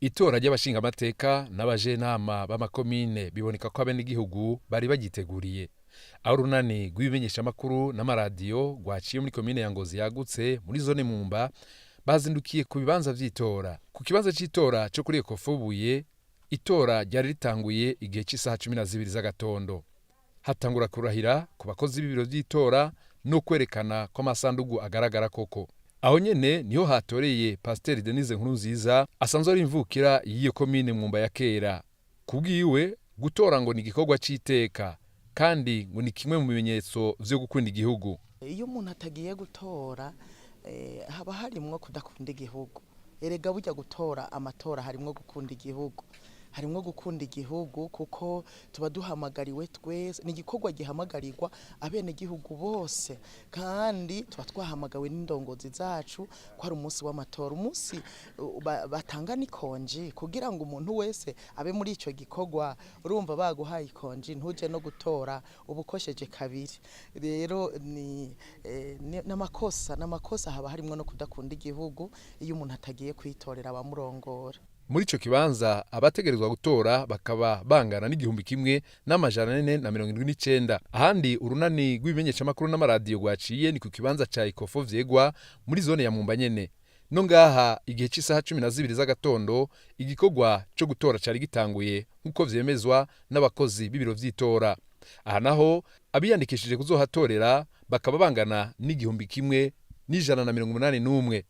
Itora ry'abashingamateka n'abajenama b'amakomine biboneka ko abenegihugu bari bagiteguriye. Aho urunani rw'ibimenyeshamakuru n'amaradiyo rwaciye muri komine ya Ngozi yagutse muri zone Mwumba, bazindukiye ku bibanza vy'itora. Ku kibanza c'itora co kuri Ekofobuye, itora ryari ritanguye igihe c'isaha 12 z'agatondo. Hatangura kurahira ku bakozi b'ibiro vy'itora no kwerekana ko amasandugu agaragara koko. Aho nyene niho hatoreye Pasiteri Denise Nkurunziza, asanzwe ari imvukira y'iyo komine Mwumba ya kera. Kubwiwe, gutora ngo ni igikorwa c'iteka, kandi ngo ni kimwe mu bimenyetso vyo gukunda igihugu. Iyo umuntu atagiye gutora, haba harimwo kudakunda igihugu. Erega burya gutora, amatora harimwo gukunda igihugu, harimwo gukunda igihugu, kuko tuba duhamagariwe twese. Ni igikorwa gihamagarirwa abenegihugu bose, kandi tuba twahamagawe n'indongozi zacu ko ari umunsi w'amatora, umunsi batanga n'ikonji kugira ngo umuntu wese abe muri ico gikorwa. Urumva, baguhaye ikonji ntuje no gutora, uba ukosheje kabiri. Rero ni n'amakosa, haba harimwo no kudakunda igihugu iyo umuntu atagiye kwitorera abamurongora. Muri ico kibanza, abategerezwa gutora bakaba bangana n'1479. Ahandi urunani rw'ibimenyeshamakuru n'amaradiyo rwaciye ni ku kibanza ca Ikofo Vyegwa muri zone ya Mwumba nyene. No ngaha, igihe c'isaha 12 z'agatondo, igikorwa co gutora cari gitanguye, nk'uko vyemezwa n'abakozi b'ibiro vy'itora. Aha naho abiyandikishije kuzohatorera bakaba bangana n'1181.